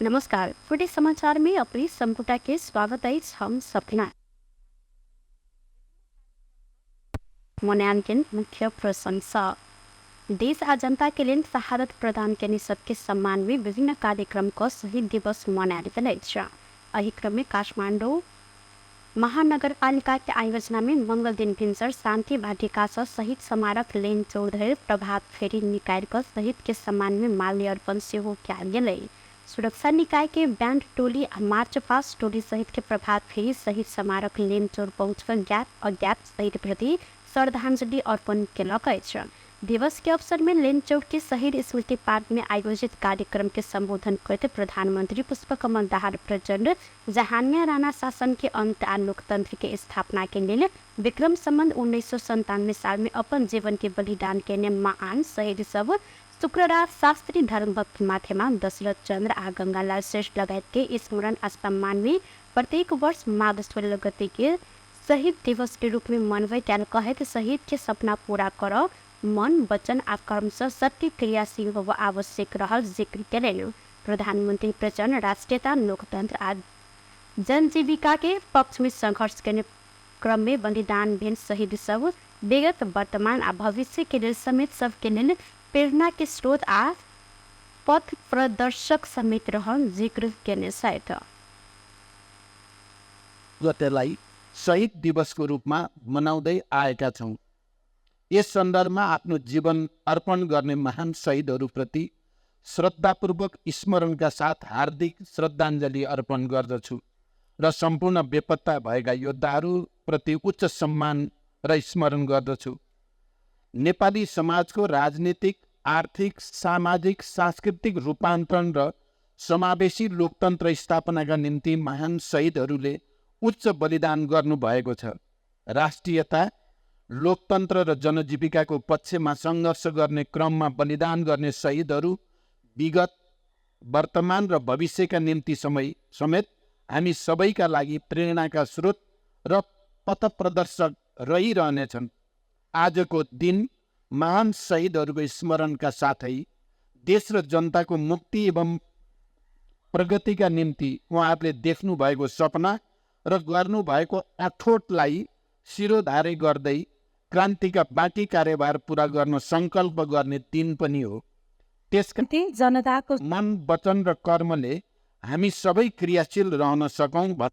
नमस्कार, फुटे समाचार में अपने संपुटा के स्वागत अछि। हम सपना मनायल मुख्य प्रशंसा देश आ जनता के लेल शहादत प्रदान केने सबके सम्मान में विभिन्न कार्यक्रम क शहीद दिवस मनायल गेल अछि। एहि क्रम में काठमांडू महानगरपालिका के आयोजना में मंगल दिन भिनसर शान्ति वाटिका सँ शहीद स्मारक लेन चौर धरि प्रभात फेरी निकालि कऽ शहीद के सम्मान में माल्यार्पण सेहो कयल गेलै। सुरक्षा निकाय के बैंड टोली आ मार्च पास्ट टोली सहित के प्रभात फेरी शहीद स्मारक लेन चौर पहुँच कऽ ज्ञात अज्ञात शहीद प्रति श्रद्धांजलि अर्पण केलक अछि। दिवस के अवसर में लेन चौक के शहीद स्मृति पार्क में आयोजित कार्यक्रम के संबोधन करते प्रधानमंत्री पुष्पकमल दाहाल प्रचंड जहानिया राणा शासन के अंत आ लोकतंत्र के स्थापना के लेल विक्रम संबंध 1997 साल में अपन जीवन के बलिदान केने महान शहीद सब शुक्रराज शास्त्री, धर्मभक्त माथेमा, दशरथ चंद्र आ गंगालाल श्रेष्ठ लगायत के स्मरण आ सम्मान में प्रत्येक वर्ष माघ 16 गते के शहीद दिवस के रूप में मनबैत आयल कहैत शहीद के सपना पूरा कर मन, वचन आ कर्म सँ सत्य क्रियाशील होब आवश्यक रहल जिक्र केलनि। प्रधानमंत्री प्रचण्ड राष्ट्रियता, लोकतंत्र आ जनजीविका के पक्ष में संघर्ष केने क्रम में बलिदान भेल शहीद सब विगत, वर्तमान आ भविष्य के लेल समेत सबके लेल प्रेरणा के स्रोत आ पथ प्रदर्शक समेत रहल जिक्र केने छथि। गतेलाई शहीद दिवसको रूपमा मनाउँदै आएका छौँ। यस सन्दर्भमा आफ्नो जीवन अर्पण गर्ने महान शहीदहरूप्रति श्रद्धापूर्वक स्मरणका साथ हार्दिक श्रद्धाञ्जली अर्पण गर्दछु र सम्पूर्ण बेपत्ता भएका योद्धाहरूप्रति उच्च सम्मान र स्मरण गर्दछु। नेपाली समाजको राजनीतिक, आर्थिक, सामाजिक, सांस्कृतिक रूपान्तरण र समावेशी लोकतन्त्र स्थापनाका निम्ति महान शहीदहरूले उच्च बलिदान गर्नुभएको छ। राष्ट्रियता, लोकतन्त्र र जनजीविकाको पक्षमा सङ्घर्ष गर्ने क्रममा बलिदान गर्ने शहीदहरू विगत, वर्तमान र भविष्यका निम्ति समय समेत हामी सबैका लागि प्रेरणाका स्रोत र पथप्रदर्शक रहिरहनेछन्। आजको दिन महान शहीदहरूको स्मरणका साथै देश र जनताको मुक्ति एवं प्रगतिका निम्ति उहाँहरूले देख्नु भएको सपना र गर्नुभएको अठोटलाई शिरोधार्य गर्दै क्रान्तिका बाँकी कार्यभार पुरा गर्न सङ्कल्प गर्ने दिन पनि हो। त्यसका जनताको मन, वचन र कर्मले हामी सबै क्रियाशील रहन सकौँ।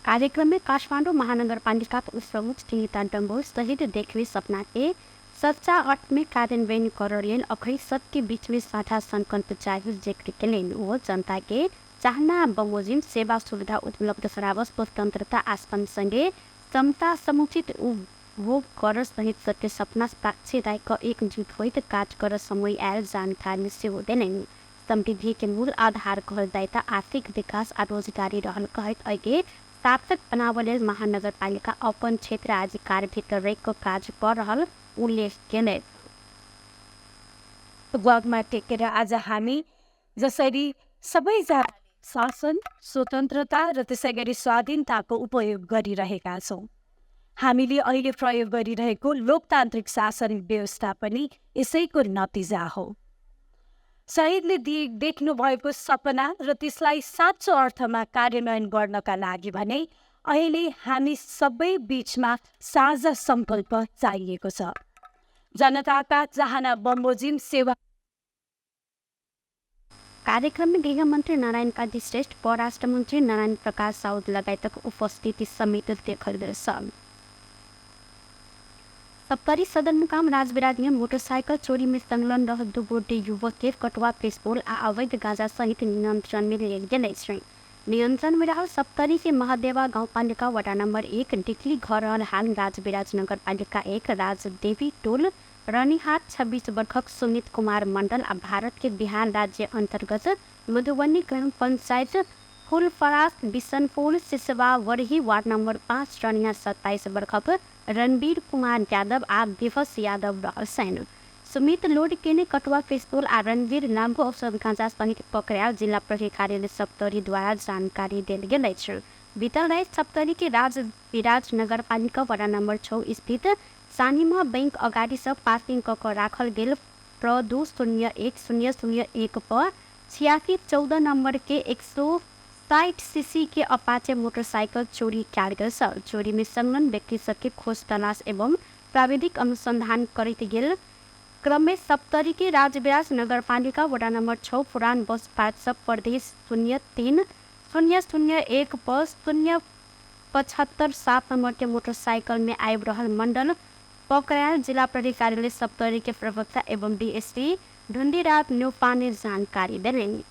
कार्यक्रम में काठमाडौँ महानगरपालिका उपप्रमुख सुनिता डंगोल शहीद देखने सपना के सच्चा अर्थ में कार्यान्वयन कर लेल अखै सबके बीच में साझा संकल्प चाहिए जिक्र केलनि। ओ जनता के चाहना बमोजिम सेवा सुविधा उपलब्ध कराब, स्वतंत्रता आसन संगे क्षमता समुचित उपभोग कर सहित सबके सपना साक्षी राखि एकजुट होइत काज कर समय आयल जानकारी सेहो देलनि। समृद्धि के मूल आधार कहल जाय त आर्थिक विकास आ रोजगारी रहल कहैत एहिके सार्थक बनाबऽ लेल महानगरपालिका अपन क्षेत्र आ अधिकार भीतर रहि कऽ काज कऽ रहल उल्लेख केलनि। ग्वागमा टेकेर आज हामी जसरी सबैजना शासन, स्वतन्त्रता र त्यसै गरी स्वाधीनताको उपयोग गरिरहेका छौँ, हामीले अहिले प्रयोग गरिरहेको लोकतान्त्रिक शासन व्यवस्था पनि यसैको नतिजा हो। शहीदले देख्नु भएको सपना र त्यसलाई साँचो अर्थमा कार्यान्वयन गर्नका लागि भने अहिले हामी सबै बीचमा साझा सङ्कल्प चाहिएको छ। जनताका चाहना बमोजिम सेवा कार्यक्रम में गृहमन्त्री नारायण काजी श्रेष्ठ, परराष्ट्र मन्त्री नारायण प्रकाश साउद लगायतक उपस्थिति समेत देखल गेल। सप्तरी सदरमुकाम राजविराज में मोटरसाइकिल चोरी में संलग्न रहल दू गोटे युवक के कटुआ पिस्तौल आ अवैध गांजा सहित नियंत्रण में लेल गेल अछि। नियंत्रण में रहल सप्तरी के महादेवा गाउँपालिका वडा नम्बर 1 डिकली घर रहल हाल राजविराज नगरपालिका 1 राजदेवी टोल रनिहाट 26 वर्षक सुमित कुमार मंडल आ भारत के बिहार राज्य अंतर्गत मधुबनी ग्राम पंचायत फुलफरास बिशनपुर सिसवा वरही वार्ड नम्बर 5 रनिया 27 वर्षक रणवीर कुमार यादव आ विभस यादव रहल छनि। सुमित लोड केने कटुआ पिस्तौल आ रणवीर लागू औषध गांजा सहित पकड़ायल जिला प्रहरी कार्यालय सप्तरी द्वारा जानकारी देल गेल अछि। बीतल राति सप्तरी के राजविराज नगरपालिका वडा नम्बर 6 स्थित सानिमा बैंक अगाडि सँ पार्किंग क राखल गेल प्र 2 0 1 0 0 1 पर 86 14 नंबर के 160 सीसी के अपाचे मोटरसाइकिल चोरी कयल गेल छल। चोरी में संलग्न व्यक्ति सबके खोज तलाश एवं प्राविधिक अनुसंधान करैत गेल क्रम में सप्तरी के राजविराज नगरपालिका वडा नंबर 6 पुरान बस पार्क सब प्रदेश 0 3 0 0 1 पर 0 75 7 नंबर के मोटरसाइकिल में आबि रहल मंडल पकड़ायल जिला प्रहरी कार्यालय सप्तरी के प्रवक्ता एवं डीएसपी ढुंडीराज न्यौपाने जानकारी देलनि।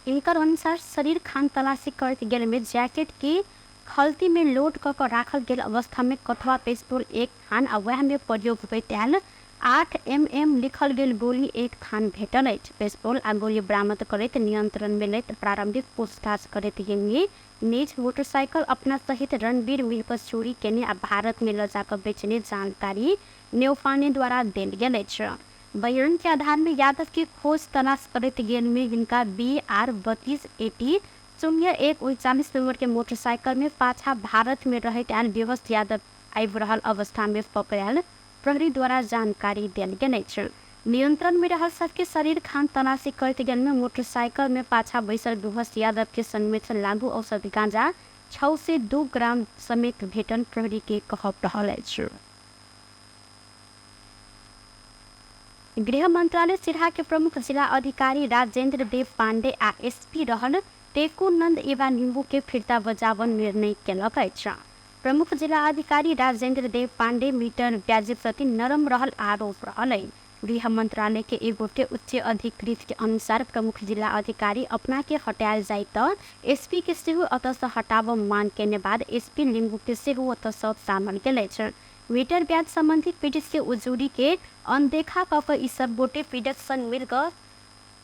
इनकर अनुसार शरीर खान तलाशी करैत गेल में जैकेट के खल्ती में लोड कऽ कऽ राखल गेल अवस्था में कठुआ पिस्तौल 1 थान आ वएह में प्रयोग होइत आयल 8 mm लिखल गेल गोली 1 थान भेटल अछि। पिस्तौल आ गोली बरामद करैत नियंत्रण में लैत प्रारंभिक पूछताछ करैत गेल निज मोटरसाइकिल अपना सहित रणवीर मिलकर चोरी केने आ भारत में ल जाकर बेचने जानकारी न्यौपाने द्वारा देल गेल अछि। बयान के आधार में यादव के खोज तलाश करैत गेल में हिनका BR 32 AT 0 1 39 number के मोटरसाइकिल में पाछा भारत में रहैत आयल बेहोश यादव आबि रहल अवस्था में पकड़ायल प्रहरी द्वारा जानकारी देल गेल अछि। नियंत्रण में रहल सबके शरीर खान तलाशी करैत गेल में मोटरसाइकिल में पाछा बैसल बेहोश यादव के संग में लागू औषध गांजा 6 से 2 ग्राम समेत भेटल प्रहरी के कहब रहल अछि। गृह मंत्रालय सिरहा के प्रमुख जिला अधिकारी राजेंद्र देव पांडे आ एसपी रहल टेकुनंद एवा निम्बू के फिर्ता बजावन निर्णय केलक अछि। प्रमुख जिला अधिकारी राजेंद्र देव पांडे मीटर ब्याज प्रति नरम रहल आरोप रहल अछि। गृह मंत्रालय के एक गोटे उच्च अधिकृत के अनुसार प्रमुख जिला अधिकारी अपना के हटायल जाय त एसपी के सेहो अतः से हटाबऽ मांग केने बाद एसपी लिम्बू के सेहो ओतऽ सँ तानल गेल अछि। मीटर ब्याज संबंधी पीड़ित के उजूरी के अनदेखा कऽ कऽ ई सब गोटे पीड़ित संग मिल कऽ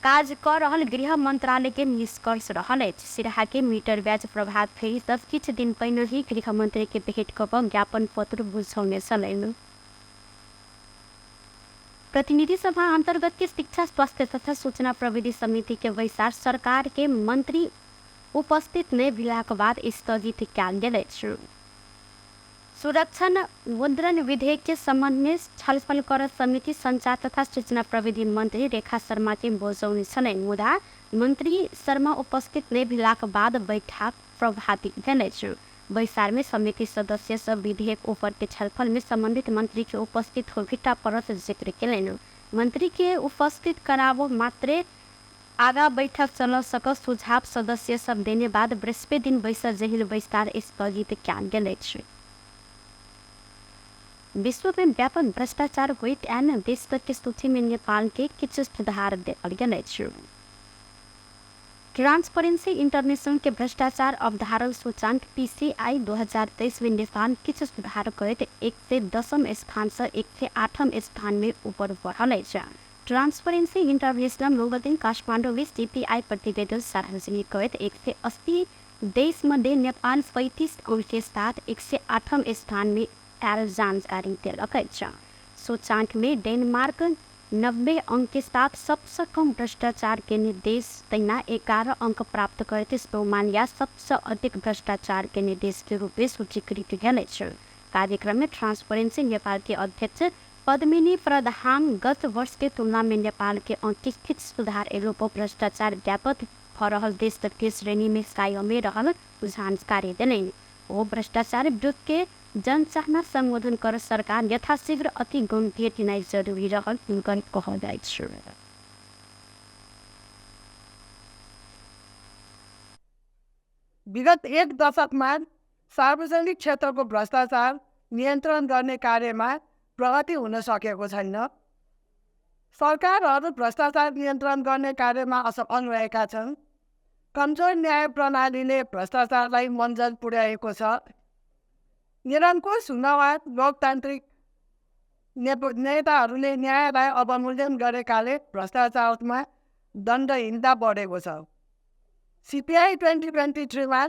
काज कऽ रहल गृह मंत्रालय के निष्कर्ष रहल अछि। सिरहा के मीटर ब्याज प्रभात फेरी सब किछु दिन पहिने ही गृह मंत्री के भेंट कऽ कऽ ज्ञापन पत्र बुझौने छलनि। प्रतिनिधि सभा अंतर्गत के शिक्षा स्वास्थ्य तथा सूचना प्रविधि समिति के बैसार सरकार के मंत्री उपस्थित नहि भेलाक बाद स्थगित कयल गेल अछि। सुरक्षण मुद्रण विधेयक के संबंध में छलफल कर समिति संचार तथा सूचना प्रविधि मंत्री रेखा शर्मा के बजौने छलनि, मुदा मंत्री शर्मा उपस्थित नहि भेलाक बाद बैठक प्रभावित भेल अछि। बैसार में समिति सदस्य सब विधेयक ऊपर के छलफल में संबंधित मंत्री के उपस्थित होबिटा परत जिक्र केलनि। मंत्री के उपस्थित कराबो मात्रे आगा बैठक चल सक सुझाव सदस्य सब देने बाद बृहस्पति दिन बैसल जेहन बैसार स्थगित कयल गेल अछि। विश्व में व्यापक भ्रष्टाचार होइत आयल देश के सूची में नेपाल के किछु सुधार देखल गेल अछि। ट्रांसपेरेंसी इंटरनेशनल के भ्रष्टाचार अवधारण सूचांक PCI 2023 में नेपाल किछु सुधार करैत 110 स्थान से 108 स्थान में ऊपर बढ़ल अछि। ट्रांसपेरेंसी इंटरनेशनल मंगलदिन काठमाडौँ में CPI प्रतिवेदन सार्वजनिक करैत 180 देश मध्ये नेपाल 35 अंक के साथ 108 स्थान में आयल जानकारी देलक अछि। सूचांक में डेनमार्क 90 अंक के साथ सबसे कम भ्रष्टाचार केने देश, तहिना 11 अंक प्राप्त करैत सोमालिया सबसे अधिक भ्रष्टाचार केने देश के रूप में सूचीकृत भेल अछि। कार्यक्रम में ट्रांसपेरेंसी नेपाल के अध्यक्ष पद्मिनी प्रधान गत वर्ष के तुलना में नेपाल के अंक किछु सुधार एलो पर भ्रष्टाचार व्यापक भऽ रहल देश के श्रेणी में कायमे रहल जानकारी देलनि। ओ भ्रष्टाचार विरुद्ध के जनचाहना संबोधन कर सरकार यथाशीघ्र अति गंभीर निर्णय जरूरी रहल हुनकर कहल अछि। विगत एक दशकमा सार्वजनिक क्षेत्रको भ्रष्टाचार नियन्त्रण गर्ने कार्यमा प्रगति हुन सकेको छैन। सरकारहरू भ्रष्टाचार नियन्त्रण गर्ने कार्यमा असफल रहेका छन्। कमजोर न्याय प्रणालीले भ्रष्टाचारलाई मञ्जल पुर्याएको छ। निरङ्कुश हुनवाद लोकतान्त्रिक नेताहरूले न्यायलाई अवमूल्यन गरेकाले भ्रष्टाचारमा दण्डहीनता बढेको छ। CPI 2023मा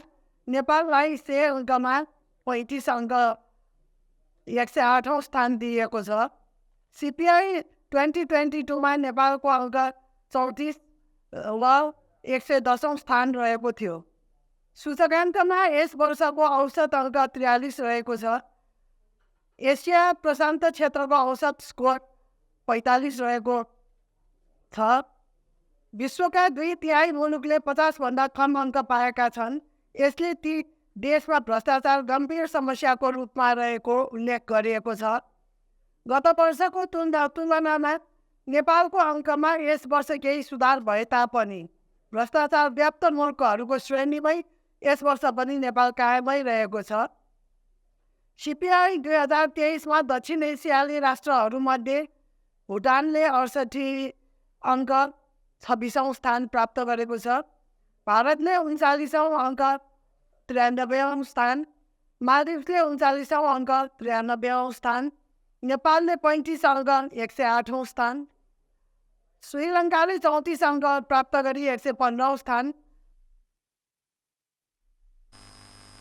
नेपाललाई 100 अङ्कमा 35 अङ्क 108औं स्थान दिएको छ। CPI 2022मा नेपालको अङ्क 34 वा 110औं स्थान रहेको थियो। सूचकाङ्कमा यस वर्षको औसत अङ्क 43 रहेको छ। एसिया प्रशान्त क्षेत्रको औसत स्कोर 45 रहेको छ। विश्वका 2/3 मुलुकले 50 भन्दा कम अङ्क पाएका छन्। यसले ती देशमा भ्रष्टाचार गम्भीर समस्याको रूपमा रहेको उल्लेख गरिएको छ। गत वर्षको तुलनामा नेपालको अङ्कमा यस वर्ष केही सुधार भए तापनि भ्रष्टाचार व्याप्त मुलुकहरूको श्रेणीमै यस वर्ष पनि नेपाल कायमै रहेको छ। सिपिआई 2023 मा दक्षिण एसियाली राष्ट्रहरूमध्ये भुटानले 68 अङ्क 26औं स्थान प्राप्त गरेको छ। भारतले 39औं अङ्क 93औं स्थान, मालदिप्सले 39औं अङ्क 93औं स्थान, नेपालले 35 अङ्क 108औं स्थान, श्रीलङ्काले 34 अङ्क प्राप्त गरी 115औं स्थान।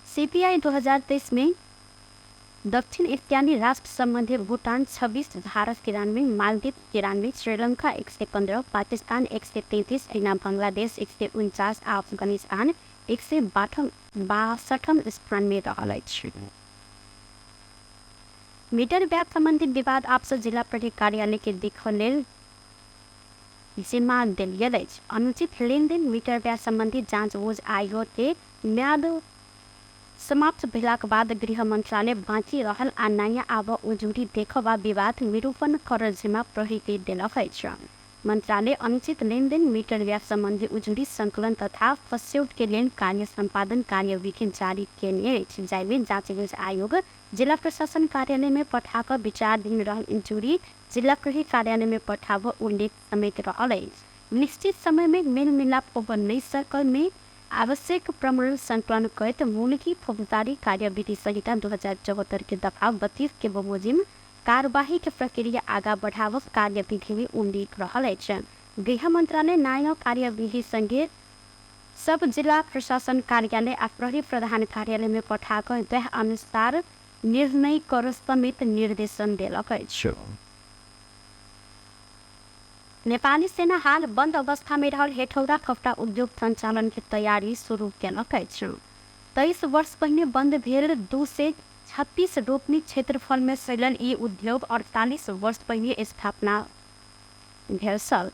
सीपीआई 2023 में दक्षिण एशियाली राष्ट्र सम्बन्धी भूटान 26, भारत 93, मालदीव 93, श्रीलङ्का 115, पाकिस्तान 133, हैना बंगलादेश 149, अफगानिस्तान 162 स्थान में रहल अछि। मीटर ब्याज संबंधी विवाद आपस जिला प्रहरी कार्यालय के देखऽ लेल जिम्मा देल गेल अछि। अनुचित लेनदेन मीटर ब्याज संबंधी जाँच बुझ आयोग के म्याद समाप्त भेलाक बाद गृह मंत्रालय बाँकी रहल आ नयाँ आब उजुरी देखब आ विवाद निरूपण करऽ जिम्मा प्रहरी के देलक अछि। मंत्रालय अनुचित लेनदेन मीटर ब्याज संबंधी उजुरी संकलन तथा फस्यौट के लेल कार्य सम्पादन कार्यविधि जारी केने अछि, जाहिमे जाँच बुझ आयोग जिला प्रशासन कार्यालय में पठा कऽ विचाराधीन रहल उजुरी जिला प्रहरी कार्यालय में पठाब उल्लेख समेत रहल अछि। निश्चित समय में मेलमिलाप होब नहि सकल में आवश्यक प्रमाण संकलन करैत मुलुकी फौजदारी कार्यविधि संहिता 2074 के दफा 32 के बमोजिम कार्यवाही के प्रक्रिया आगा बढ़ावक कार्यविधि में उल्लेख रहल अछि। गृह मंत्रालय नयाँ कार्यविधि संगे सब जिला प्रशासन कार्यालय आ प्रहरी प्रधान कार्यालय में पठा कऽ वएह अनुसार निर्णय कर समेत निर्देशन देलक अछि। नेपाली सेना हाल बन्द अवस्था में रहल हेटौडा कपड़ा उद्योग संचालन के तैयारी शुरू केलक अछि। 23 वर्ष पहिने बन्द भेल 236 रोपनी क्षेत्रफल में फैलल ई उद्योग 48 वर्ष पहिने स्थापना भेल छल।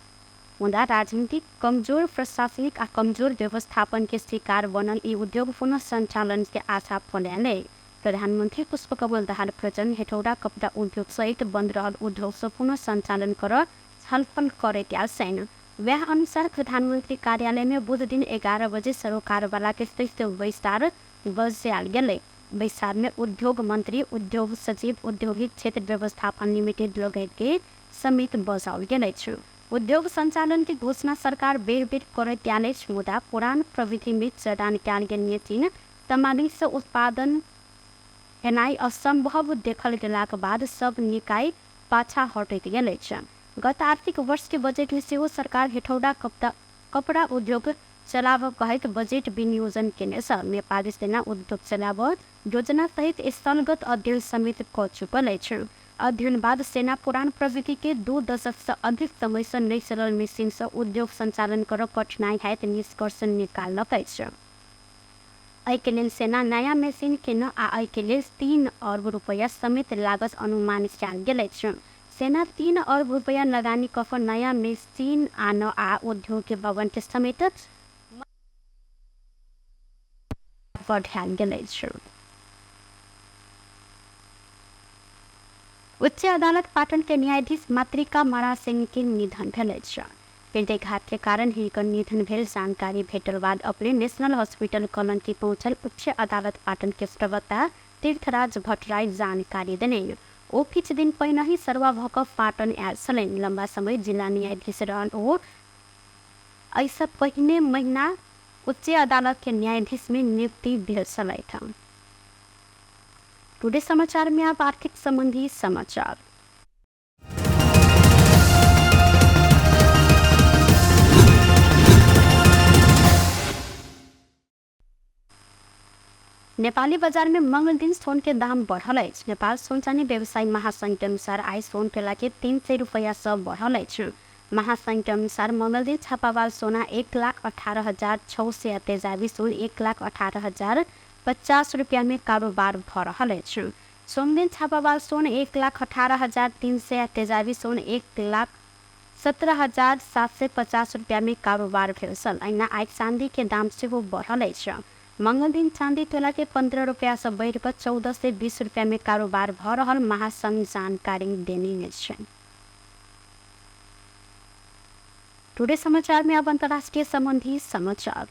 मुदा राजनीतिक कमजोर प्रशासनिक आ कमजोर व्यवस्थापन के शिकार बनल ई उद्योग पुनः संचालन के आशा फैलायल। प्रधानमन्त्री पुष्पकमल दाहाल प्रचण्ड हेटौडा कपड़ा उद्योग सहित बन्द रहल उद्योग से पुनः संचालन कर छलफल करैत आयल छनि। वएह अनुसार प्रधानमन्त्री कार्यालय में बुध दिन 11 बजे सरोकारवाला के संयुक्त बैसार बसायल गेलै। बैसार में उद्योग मंत्री, उद्योग सचिव, औद्योगिक क्षेत्र व्यवस्थापन लिमिटेड लगायत के समेत बजाओल गेल अछि। उद्योग संचालन के घोषणा सरकार बेर बेर करैत आयल अछि, मुदा पुरान प्रविधि में जडान कयल गेल मशीन सामग्री से उत्पादन हेनाइ असंभव देखल गेलाक बाद सब निकाय पाछा हटैत गेल अछि। गत आर्थिक वर्ष के बजट में सेहो सरकार हेटौडा कपड़ा उद्योग चलाब कहैत बजेट विनियोजन केने छल। नेपाली सेना उद्योग चलाब योजना सहित स्थलगत अध्ययन समेत कऽ चुकल अछि। अध्ययन बाद सेना पुरान प्रविधि के 2 दशक से अधिक समय से नहि चलल मशीन से उद्योग संचालन करब कठिनाई हैत निष्कर्ष निकाललक अछि। एहिके लेल सेना नयाँ मशीन किन आ एहिके लेल 3 अर्ब रुपैया समेत लागत अनुमान कयल गेल अछि। सेना 3 अर्ब रुपैया लगानी कऽ कऽ नयाँ मशीन आन आ उद्योग के भवन के समेत बढ़ायल गेल अछि। उच्च अदालत पाटन के न्यायाधीश मातृका मारा सिंह के निधन भेल अछि। हृदयघात के कारण हिनकर निधन भेल जानकारी भेटल बाद अपने नेशनल हॉस्पिटल कलंकी पहुँचल उच्च अदालत पाटन के प्रवक्ता तीर्थराज भट्टराई जानकारी देने। ओ किछु दिन पहिने ही सरुवा भऽ कऽ पाटन आयल छलनि। लम्बा समय जिला न्यायाधीश रहल ओ एहिसँ पहिने महीना उच्च अदालत के न्यायाधीश में नियुक्ति भेल छलथि। टुडे समाचार में आप आर्थिक संबंधी समाचार। नेपाली बजार में मंगल दिन सोन के दाम बढ़ल अछि। नेपाल सोन चानी व्यवसायी महासंघ के अनुसार आइ सोन के लागि 300 रुपैया सब बढ़ल अछि। महासंघ के अनुसार मंगल दिन छापावाल सोना 1,18,600 तेजाबी सोन 1,18,050 रुपैया में कारोबार भऽ रहल अछि। सोमदिन छापावाल सोन 1,18,300 तेजाबी सोन 1 लाख 17,750 रुपैआमे कारोबार भेल छल। अहिना आइ चाँदीके दाम सेहो बढ़ल अछि। मंगल दिन चाँदी तोलाके 15 रुपैआसँ बढ़ि कऽ 1420 रुपैआमे कारोबार भऽ रहल महासंघ जानकारी देने अछि। टुडे समाचार में अब अंतर्राष्ट्रीय संबंधी समाचार।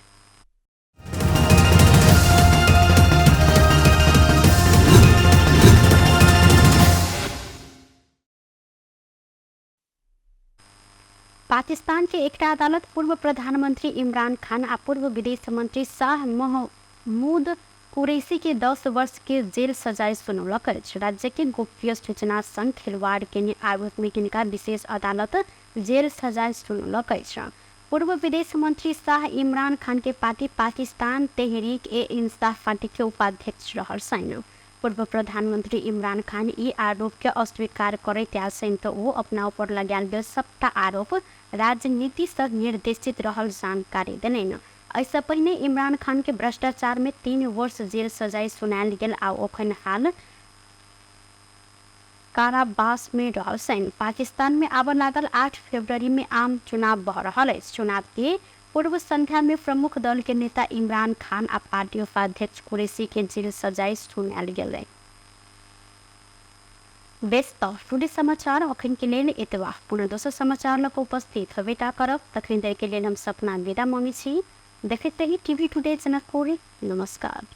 पाकिस्तान के एकटा अदालत पूर्व प्रधानमंत्री इमरान खान आ पूर्व विदेश मंत्री शाह महमूद कुरैशी के 10 वर्ष के जेल सजाय सुनौलक अछि। राज्य के गोप्य सूचना संग खिलवाड़ केने आरोप में हिनका विशेष अदालत जेल सजाय सुनौलक अछि। पूर्व विदेश मंत्री शाह इमरान खान के पार्टी पाकिस्तान तेहरीक ए इंसाफ पार्टी के उपाध्यक्ष रहल छनि। पूर्व प्रधानमंत्री इमरान खान ई आरोप के अस्वीकार करैत आयल छनि तऽ ओ अपना ऊपर लगायल गेल सबटा आरोप राजनीति सँ निर्देशित रहल जानकारी देलनि। एहिसँ पहिने इमरान खान के भ्रष्टाचार में 3 वर्ष जेल सजाय सुनायल गेल आ ओखन हाल कारावास में रहल छनि। पाकिस्तान में आबऽ लागल 8 फरवरी में आम चुनाव भऽ रहल अछि। चुनाव के पूर्व संध्या में प्रमुख दल के नेता इमरान खान आ पार्टी उपाध्यक्ष कुरैशी के जेल सजाय सुनायल गेलै। बेस तऽ टुडे समाचार अखन के लेल एतबा। पुनः दोसर समाचार लऽ कऽ उपस्थित हेबेटा करब। तखन धरि के लेल हम सपना विदा मांगै छी। देखैत रही टीवी टुडे जनकपुर। नमस्कार।